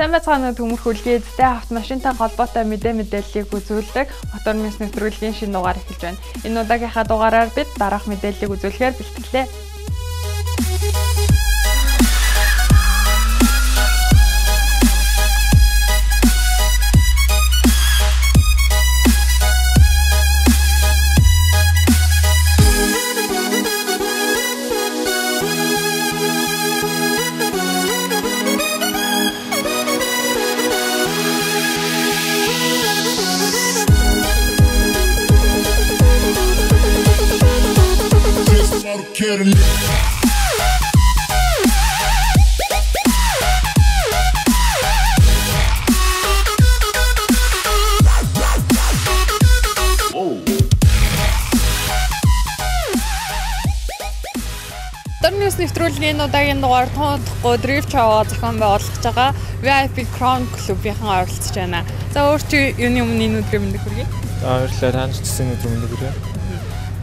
Сайн байцгаана уу, Төмөр хүлгээ эзтэй автомашинтай холбоотой мэдээллийг үзүүлдэг Мотор Ньюс нэвтрүүлгийн шинэ дугаар эхэлж байна. Энэ удаагийнхаа дугаараар бид дараах мэдээллийг үзүүлэхээр бэлтгэлээ. Мотор Ньюс нэвтрүүлгийн удаагийн дугаар тоохгүй Drift Show зохион байгуулж байгаа VIP Crown Club-ийн оролцож байна. За өөр чи юуны өмнө энэ өдрийн мэндийг хүргэе. За баярлалаа. Та нар ч гэсэн энэ өдрийн мэндийг хүргэе.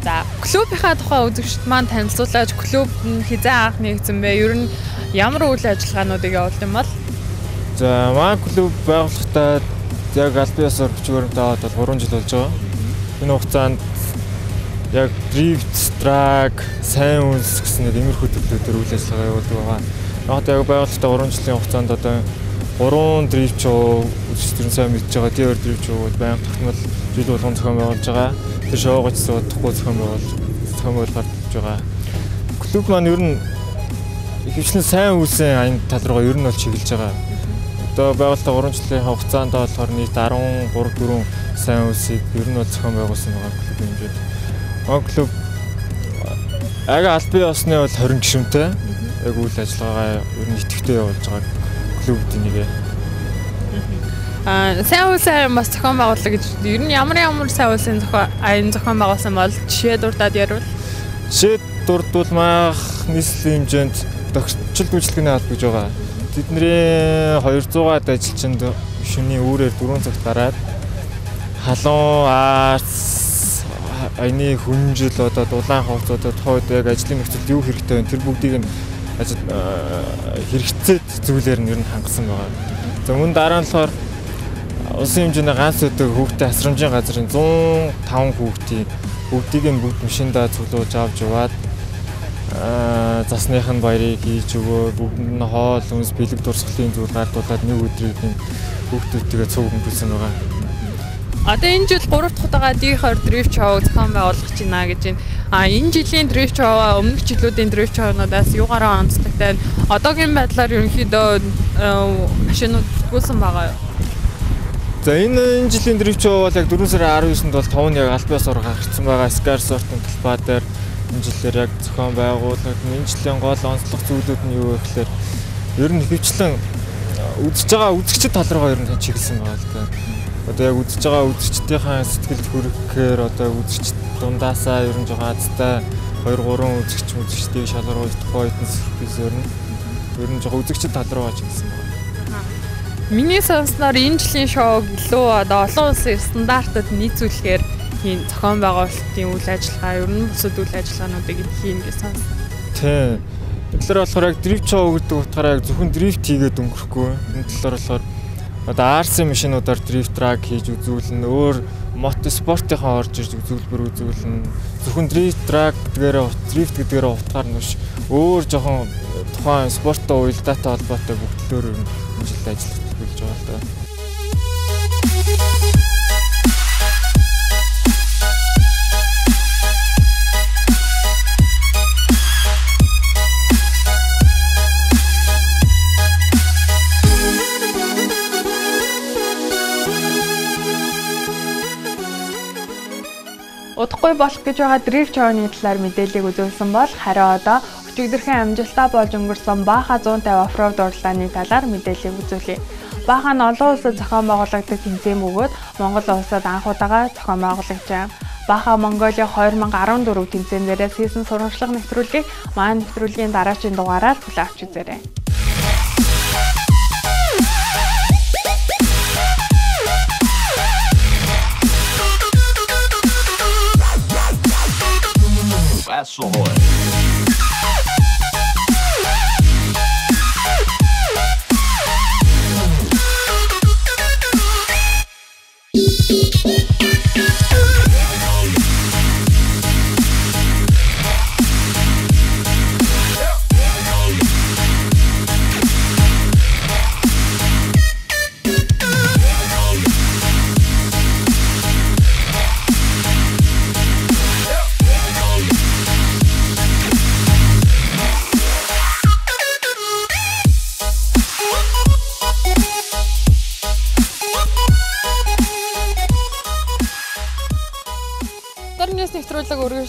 За клубийнхаа тухай үзэгчд маань танилцуулаач, клуб нь хэзээ анх нэгдсэн бэ? Ер нь ямар үйл ажиллагаануудыг явуулсан юм бол? За манай клуб байгуулахдаа яг албан ёсоор бичиг баримтаа аваад бол 3 жил болж байгаа. Энэ хугацаанд яг drift, drag, сайн үнс гэсэн нэг иймэрхүү төрлүүдээр үйл ажиллагаа явуулдаг байгаа. Яг яг байгууллагатай 3 жилийн хугацаанд одоо 3 drift show үзэгчдийн сайн мэдж байгаа. D20 drift show-д байнга тогтмол жил болгон зохион байгуулж байгаа. Тэр шоуг ч удахгүй зохион байгуулгаар явж байгаа. Клуб маань ер нь ихэвчлэн сайн үйлсийн аян тал руугаа ер нь бол чиглэж байгаа. Одоо байгууллагатай 3 жилийн хугацаанд болохоор нийт 13 4 сайн үйлсийг ер нь бол зохион байгуулсан байгаа клуб хэмжээд. Клуб яг албан ёсны бол 20 гишүүнтэй. Яг үйл ажиллагаагаа ер нь идэвхтэй явуулж байгаа клубд нэг. Сайн үйлсийн аян бас зохион байгууллаа гэж. Ер нь ямар сайн үйлсийн аян зохион байгуулсан бол жишээ дурдаад ярил. Жишээ дурдвал маах нийслэлийн хэмжээнд тохирчил үйлчилгээний алба гэж байгаа. Тэдний 200-аад ажилчинд шөнийн үүрээр 4 цагт гараад халуун арц аяны хүнжил одоо дулаан хувцас одоо тухайн үед яг ажлын нөхцөлд юу хэрэгтэй вэ? Тэр бүгдийг нь ажил хэрэгцээд зүйлээр нь ер нь хангасан байгаа. За мөн дараа нь болохоор улсын хэмжээний ганц өдөг хүүхдээ асрамжийн газрын 105 хүүхдийн бүгдийг нь бүгд машиндаа цуглуулж авч яваад засных нь баярыг хийж өгөө, бүгдэнд нь хоол хүнс, бэлэг дурсгалын зүйл гардуулаад нэг өдрийг нь хүүхдүүдтэйгээ цуг өнгөрүүлсэн байгаа. Одоо энэ жил 3 дахь удаага D20 Drift Show зохион байгуулах гэж байна гэж байна. Энэ жилийн Drift Show өмнөх жилүүдийн Drift Show-нуудаас юугаараа онцлогтой вэ? Одоогийн байдлаар ерөнхийдөө машинууд бүтгүүлсэн байгаа юу? За энэ жилийн Drift Show бол яг 4 сарын 19-нд бол 5 нь яг албан ёсоор гаргацсан байгаа. Scar Sort-ын талбай дээр энэ жилээр яг зохион байгуулагдана. Энэ жилийн гол онцлог зүйлүүд нь юу вэ гэхээр ер нь ихэвчлэн үзэж байгаа үзэгчид тал руугаа ер нь чиглэсэн байгаа л да. Одоо яг үзэж байгаа үзэгчдийнхээ сэтгэлд хүрэхээр одоо үзэгч дундаасаа ер нь жоохон азтай 2 3 үзэгч үзэгчдийг шалгаруулж тухайн үед нь сюрпризээр нь ер нь жоохон үзэгчид тал руугаа чиглэсэн байна. Миний сонсноор энэ жилийн шоуг илүү одоо олон улсын стандартад нийцүүлэхээр тийм зохион байгуулалтын үйл ажиллагаа ер нь бусад үйл ажиллагаануудыг хийнэ гэж сонссон. Тийм. Энэ талаар болохоор яг drift show гэдэг утгаараа яг зөвхөн drift хийгээд өнгөрөхгүй. Энэ талаар болохоор одоо RC машинуудаар drift drag хийж үзүүлнэ, өөр мотоспортынхаа орж ирж үзүүлбэр үзүүлнэ. Зөвхөн drift drag гэдгээрээ drift гэдгээрээ утгаар нь биш, өөр жоохон тухайн спорттой уялдаатай холбоотой бүх төлөөр энэ жил ажиллах болж байгаа л да. Удахгүй болох гэж байгаа Drift Show-ны талаар мэдээллийг үзүүлсэн бол харин одоо өчигдөрхөн амжилттай болж өнгөрсөн Baja 150 оффроуд уралдааны талаар мэдээллийг үзүүлье. Baja нь олон улсад зохион байгуулагддаг тэмцээн бөгөөд Монгол улсад анх удаага зохион байгуулагджээ. Baja Mongolia 2014 тэмцээн дээрээс хийсэн сурвалжлага нэвтрүүлгийг манай нэвтрүүлгийн дараагийн дугаараар хүлээн авч үзээрэй. Ahoy.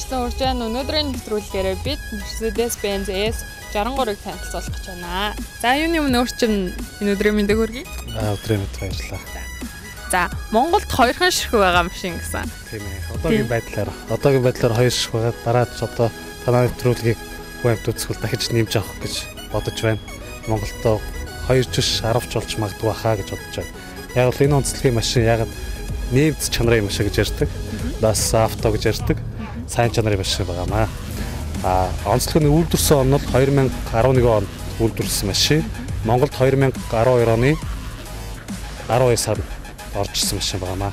мэргэжсэн урж байна. Өнөөдрийн нэвтрүүлгээрээ бид Mercedes-Benz S63-ыг танилцуулах гэж байна. За, юуны өмнө өөр чинь энэ өдрийн мэндийг хүргэе. Өдрийн мэнд, баярлалаа. За, Монголд хоёрхан ширхэг байгаа машин гэсэн. Тийм ээ. Одоогийн байдлаар хоёр ширхэг байгаа. Дараа ч одоо танай нэвтрүүлгийг хүн амт үзэх бол дахиж нэмж авах гэж бодож байна. Монголд хоёр ч биш, 10 ч болж магадгүй баха гэж бодож байна. Яг л энэ онцлогийн машин яг немец чанарын машин гэж ярьдаг. Das Auto гэж ярьдаг. Сайн чанарын машин байгаамаа. Онцлог нь үйлдвэрлэсэн он бол 2011 онд үйлдвэрлэсэн машин. Монголд 2012 оны 12 сард орж ирсэн машин байгаамаа.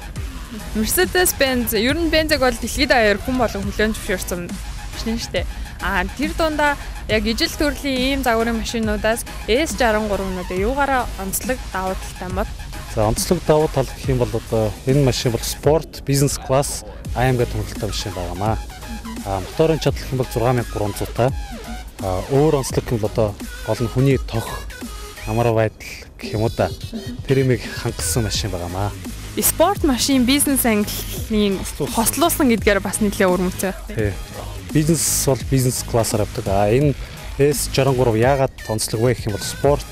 Mercedes-Benz, ер нь Benz-ыг бол дэлхийд даяар хүн болгон хүлээн зөвшөөрсөн машин шүү дээ. Тэр дундаа яг ижил төрлийн ийм загварын машинуудаас S63-нууд юугаараа онцлог давуу талтай юм бол? За, онцлог давуу тал гэх юм бол одоо энэ машин бол спорт, бизнес класс, AMG томилолтой машин байгаамаа. Моторын чадал гэх юм бол 6300 та. Өөр онцлог гэх юм бол одоо гол нь хүний тох, амар байдал гэх юм уу да. Тэр юмыг хангасан машин байгаамаа. Спорт машин бизнес ангиллын хослуулсан гэдгээр бас нэлээд өвөрмөцөө. Тий. Бизнес бол бизнес классаар авдаг. Энэ S63 яагаад онцлог вэ гэх юм бол спорт,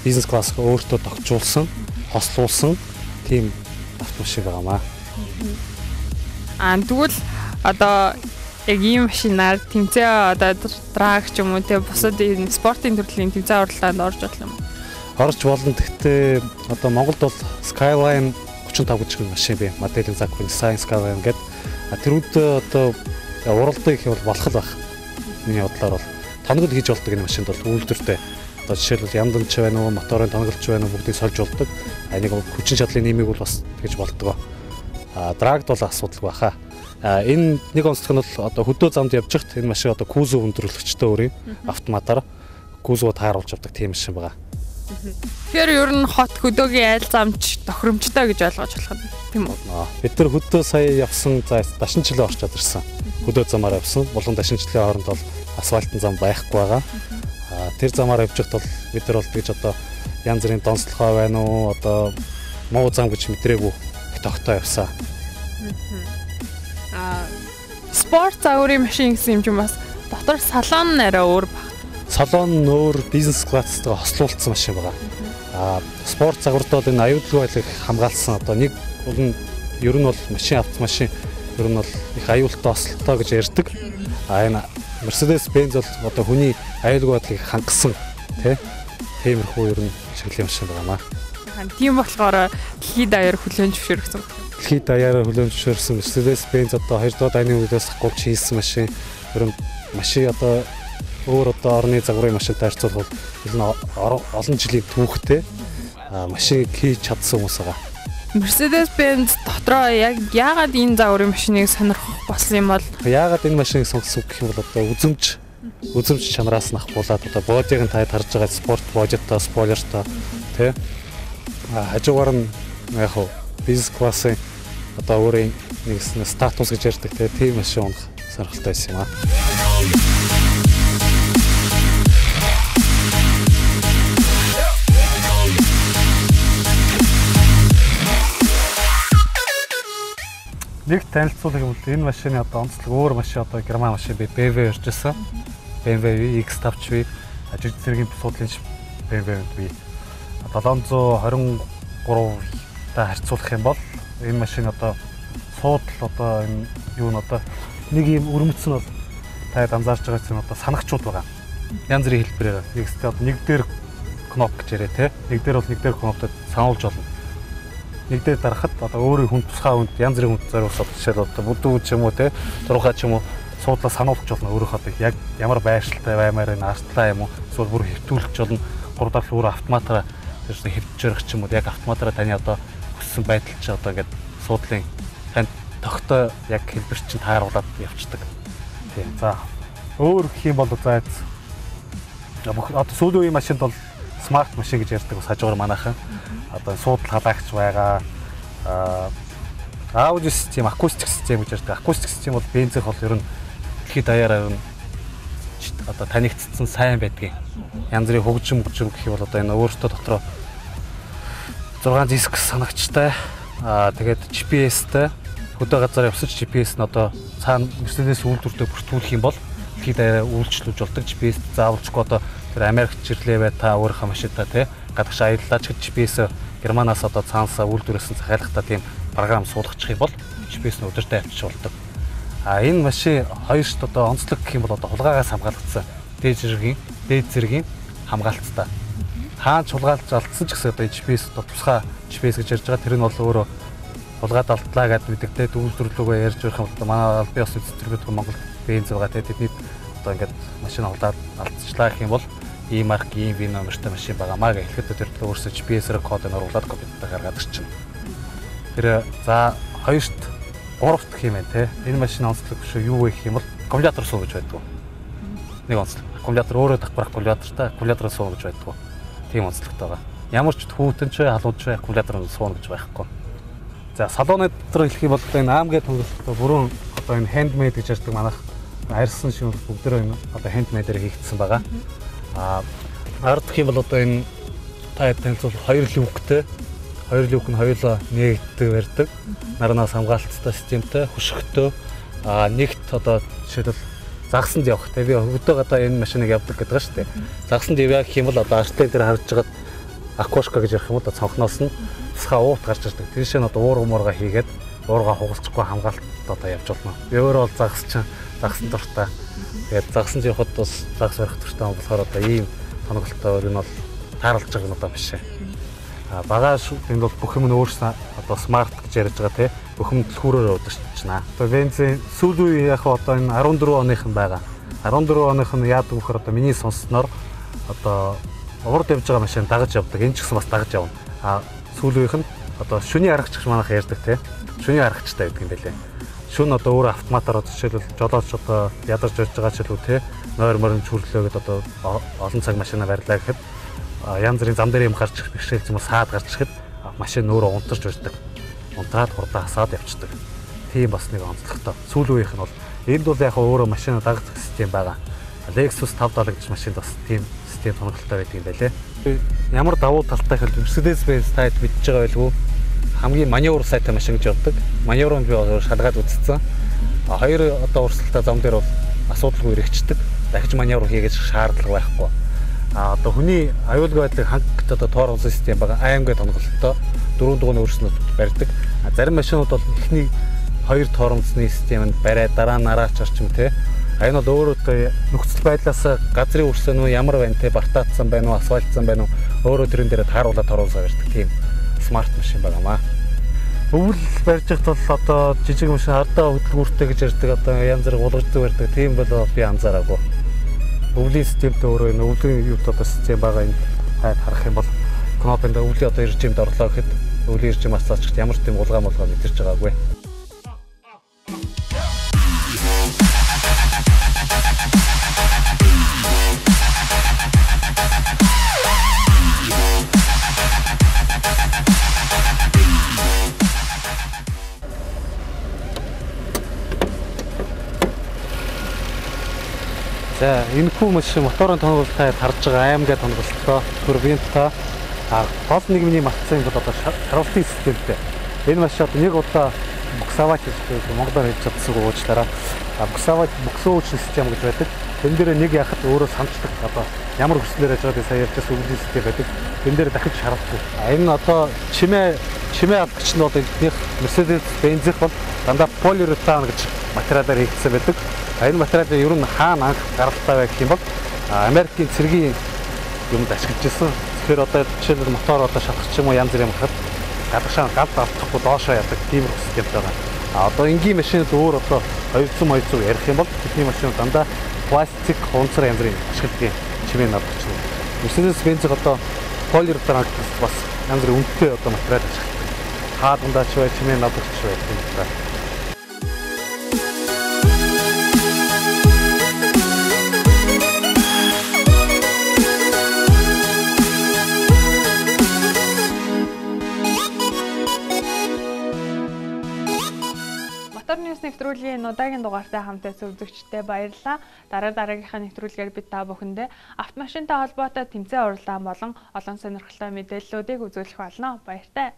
бизнес класс өөртөө тогтжуулсан, хослуулсан тийм автомашин байгаамаа. Тэгвэл одоо яг ийм машинаар тэмцээн, одоо drag ч юм уу те, бусад энэ спортын төрлийн тэмцээн уралдаанд орж болох юм уу? Орж болно. Гэхдээ одоо Монголд бол Skyline 35 гэж машин бий. Моделийн заг Nissan Skyline гэдэг. Тэр үед одоо уралдаа гэх юм бол болох л байх. Миний бодлоор бол тоногл хийж болдог энэ машинд бол үйлдвэртэй. Одоо жишээлбэл яндан ч байна уу, моторын тоноглолч байна уу, бүгдийг сольж болдог. Нэг хүчин чадлын нэмийг бол бас тэгж болдог. Drag д бол асуудалгүй баха. Энэ нэг онцлог нь бол одоо хөдөө замд явж байхад энэ машин одоо кузов өндөрлөгчтэй, өөрийн автоматар кузовоо тааруулж авдаг тийм машин байгаа. Тэгэхээр ер нь хот хөдөөгийн айл замч тохиромжтой гэж ойлгож болох юм, тийм үү? Бид нар хөдөө сая явсан, за, Дашинчилээ орчоод ирсэн. Хөдөө замаар явсан. Булан Дашинчилээ хооронд бол асфальтын зам байхгүй байгаа. Тэр замаар явж байхад бол бид нар бол тэгж одоо янз бүрийн донцлогоо байна уу, одоо муу зам гэж мэдрээгүй, их тогтоо явсан. Спорт загварын машин гэсэн юм чинь бас дотор салон нь арай өөр баг. Салон нь өөр, бизнес класстайгаа хослуулсан машин байгаа. Спорт загварт бол энэ аюулгүй байдлыг хамгаалсан, одоо нэг бол нь ер нь бол машин, автомашин ер нь бол их аюултай, осолтой гэж ярьдаг. Энэ Mercedes-Benz бол одоо хүний аюулгүй байдлыг хангасан, тий, тиймэрхүү ер нь чиглэлийн машин байгаамаа. Тийм болохоор дэлхийд даяар хүлээн зөвшөөрөгдсөн. Дэлхийд даяараа хүлээн зөвшөөрсөн Mercedes-Benz одоо 2 дугаар дайны үеэс ахгуулж хийсэн машин. Ер нь машин одоо өөр одоо орны загварын машинтай харьцуулбал ер нь олон жилийн түүхтэй машин хийж чадсан хүмүүс байгаа. Mercedes-Benz дотроо яг яагаад энэ загварын машиныг сонирхох болсон юм бол? Яагаад энэ машиныг сонгосон гэх юм бол одоо үзэмж чанараас нь ахгуулаад одоо body г нь таад харж байгаа спорт body той, спойлертой, тий. Хажуугаар нь яг хуу бизнес классын одоо өөрийн нэг статус гэж ярьдаг, тий, тийм машин унах сонирхолтой байсан юм аа. Нэг танилцуулах юм бол энэ машины одоо онцлог, өөр машин, одоо герман машин би BMW ярьж байсан. BMW X5 ч би, жижиг зэргийн суудлын BMW би 723 та харьцуулах юм бол энэ машин одоо суудал, одоо энэ юу н одоо нэг юм өрмөц нь бол та анзаарч байгаа чинь одоо санагчуд байгаа. Янз бүрийн хэлбэрээр. Нэгсдээ одоо нэг дээр кноп гэж яриа те. Нэг дээр бол нэг дээр кноптой сануулж болно. Нэг дээр дарахад одоо өөрийн хүн, тусгай хүнд, янз бүрийн хүнд зориулсан, жишээл одоо бүдүү ч юм уу те, зурхаа ч юм уу, суудлаа сануулж болно. Өөрийнхөө одоо яг ямар байршилтай баймаар энэ артлаа юм уу, эсвэл бүр хэвтүүлж болно. Гурав дахь өөр автоматараа тэр хэвтэж өрөх ч юм уу, яг автоматараа таны одоо хүссэн байдал чи одоо ингээд суудлын танд тогтоо яг хэлбэр чинь тааруулаад явцдаг. Тийм. За, өөр гэх юм бол за бүх одоо сүүлийн үеийн машинд бол smart машин гэж ярьдаг бас хажуугаар манайхан. Одоо суудал халаагч байгаа. Аудио систем, акустик систем гэж ярьдаг. Акустик систем бол бензих бол ер нь дэлхийд даяараа ер нь одоо танигдсан сайн байдгийг. Янз бүрийн хөгжим гэх юм бол одоо энэ өөртөө дотроо 6 диск санагчтай. Тэгээд GPS-тэй. Хөдөө газар явсан ч GPS нь одоо цаана Mercedes үйлдвэртээ бүртгүүлэх юм бол дэлхийд даяараа үйлчлүүлж болдог. GPS заавалчгүй одоо тэр Америкт жирлээ бай та өөрийнхөө машинтаа тий гадагш аяллаа ч GPS Германаас одоо цаанасаа үйлдвэрээс нь захиалгатай тийм програм суулгачих юм бол GPS нь өдөртөө авчиж болдог. А энэ машин хоёрт одоо онцлог гэх юм бол одоо хулгайгаас хамгаалагдсан дээд зэргийн хамгаалттай. Хаан ч хулгайлж алдсан ч гэсэн одоо GPS одоо тусгай GPS гэж ярьж байгаа. Тэр нь бол өөрөө хулгайд алдлаа гэдээ мэдэгдээд үйлдвэрлэлүүгээ ярьж өрөх юм бол манай албан ёсны цэцэрлэг Монгол бенз байгаа те тэдний одоо ингээд машин хулгайлаад алдчихлаа гэх юм бол ийм марк, ийм вин номертой машин байгаамаа гэж хэлэхэд тэр өөрсдөө GPS-ээр кодыг оруулаад компьютерт гаргаад ирчихнэ. Тэр за хоёрт гуравт гэх юм байна те. Энэ машин онцлог биш үү юу гэх юм бол аккумулятор суу гэж байдаг. Нэг онцлог. Аккумулятор өөрөө давхар аккумулятортай аккумулятор суу гэж байдаг. Тийм онцлогтой байгаа. Ямар ч хүүтэн ч халуун ч аккумулятор сууна гэж байхгүй. За салооны дотор хэлэх юм бол энэ AMG тонголттой бүрэн одоо энэ handmade гэж ярьдаг манайх арьсан шин бүгдөө энэ одоо handmade-ээр хийгдсэн байгаа. А ард гэх юм бол одоо энэ та танилцуул хоёр люктэй. Хоёр люк нь хоёулаа нэгддэг барьдаг. Наранаас хамгаалттай системтэй, хөшигтэй. А нэгт одоо жишээлбэл загсанд явах те би хөдөө гадаа энэ машиныг явдаг гэдэг нь шүү дээ. Загсанд яваа гэх юм бол одоо артлын дээр харж байгаа окошко гэж ярих юм уу цонхноос нь тусгай уут гарч ирдэг. Тэр шиг нь одоо уурга муурга хийгээд уурга хугалчихгүй хамгаалт одоо явж болно. Би өөрөө бол загас чинь загсан дуртай. Тэгээд загсанд явхад бас загас барих дуртай болохоор одоо ийм тонголттой өөр нь бол тааралж байгаа юм одоо биш. А багаж энд бол бүх юм нь өөрсөн одоо смарт гэж ярьж байгаа те бүх юм түлхүүрээр удирчна. Одоо бензин сүүлийн үе яг одоо энэ 14 оных нь байгаа. 14 оных нь яадаг вөхөр одоо миний сонссноор одоо урд явж байгаа машин дагаж явдаг. Энэ ч гэсэн бас дагаж явна. А сүүлийн үеийнх нь одоо шүний аргач гэж манайх ярьдаг те. Шүний аргачтай байдаг юм байлээ. Шүн одоо өөрөө автоматар одоо жишээлбэл жолооч одоо ядарч явж байгаа ч илүү те нойр морин чүрлөө гэдээ одоо олон цаг машина барьлаа гэхэд янз бүрийн зам дээр юм гарч ирэх бэрхшээл юм уу саад гарч ирэхэд машин өөрөө унтарч барьдаг. Унтраад хурдаа хасаад явцдаг. Тийм бас нэг онцлогтой. Сүүлийн үеийнх нь бол энд бол яг өөрөө машина дагах систем байгаа. Lexus 570 гэж машинд бас тийм систем сонирхолтой байдаг юм байлээ. Ямар давуу талтай гэхэл Mercedes-Benz таад мэдж байгаа байлгүй. Хамгийн маневр сайтай машин гэж явдаг. Маневрыг би шалгаад үзсэн. Хоёр одоо урсгалтай зам дээр бол асуудалгүй эргэждэг. Дахиж маневр хийгээж шаардлага байхгүй. А одоо хүний аюулгүй байдлыг хангах одоо тоорсон систем байгаа. AMG тонголттой дөрвөн дугуйн өөрснөд барьдаг. Зарим машинууд бол эхний хоёр тоормцны системэнд бариад дараа нь нараач орчим те. А энэ бол өөрөө нөхцөл байдлаас газрын өрсөн үү ямар байна те бартаатсан байна уу асфальтсан байна уу өөрөө тэрэн дээрээ тааруулаад торуулсаа барьдаг тийм смарт машин байгаамаа. Өвөл барьж байхад бол одоо жижиг машин ардаа хөдөлгүүртэй гэж ярьдаг одоо янз бүр гулгаждаг барьдаг тийм бол би анзаараагүй. Өвлийн системтэй өөрөө энэ өвлийн юут одоо систем байгаа энэ таад харах юм бол кнопонд өвлийн одоо режимд орлоо гэхэд өвлийн режим асаач ямар ч тийм гулгаа молгоо мэдэрч байгаагүй. За энэ хүү машин моторын тонголттой харж байгаа AMG тонголттой турбинтай гол нэг миний матцсан юм бол одоо шарвалтын системтэй. Энэ машин одоо нэг удаа буксавач гэж монголоор хэлж чадсангүй уучлаарай. Буксавач буксууч систем гэж байдаг. Тэн дээр нэг яхад өөрөө самчдаг одоо ямар хүслээр яж байгааг сая ярьжсэн өвлийн систем байдаг. Тэн дээр дахиж шарвалтай. Энэ одоо чимээ алгч нь бол эднийх Mercedes Benz-ийнх бол дандаа полиуретан гэж материалаар хийгдсэн байдаг. Энэ материалыг ер нь хаана анх гаралтай бай гэх юм бол Америкийн цэргийн юмд ашиглаж ирсэн. Тэгэхээр одоо жишээлбэл мотор одоо шалах ч юм уу янз бүрийн юм хахад гадагшаа галд алдахгүй доошоо ядаг тиймэрхүү системтэй байгаа. А одоо энгийн машинууд өөр одоо 200 ярих юм бол тэдний машинууд дандаа пластик, хунцар янз бүрийн ашигладаг чимээ навдагч нь. Mercedes-Benz одоо полиуретан бас янз бүрийн үнэтэй одоо материал ашигладаг. Хаадандаач бай, чимээ навдагч бай гэх юм байна. Мотор Ньюс нэвтрүүлгийн удаагийн дугаартай хамт байсан үзэгчдэд баярлалаа. Дараа дараагийнхаа нэвтрүүлгээр бид та бүхэндээ автомашинтай холбоотой тэмцээн уралдаан болон олон сонирхолтой мэдээллүүдийг үзүүлэх болно. Баяртай.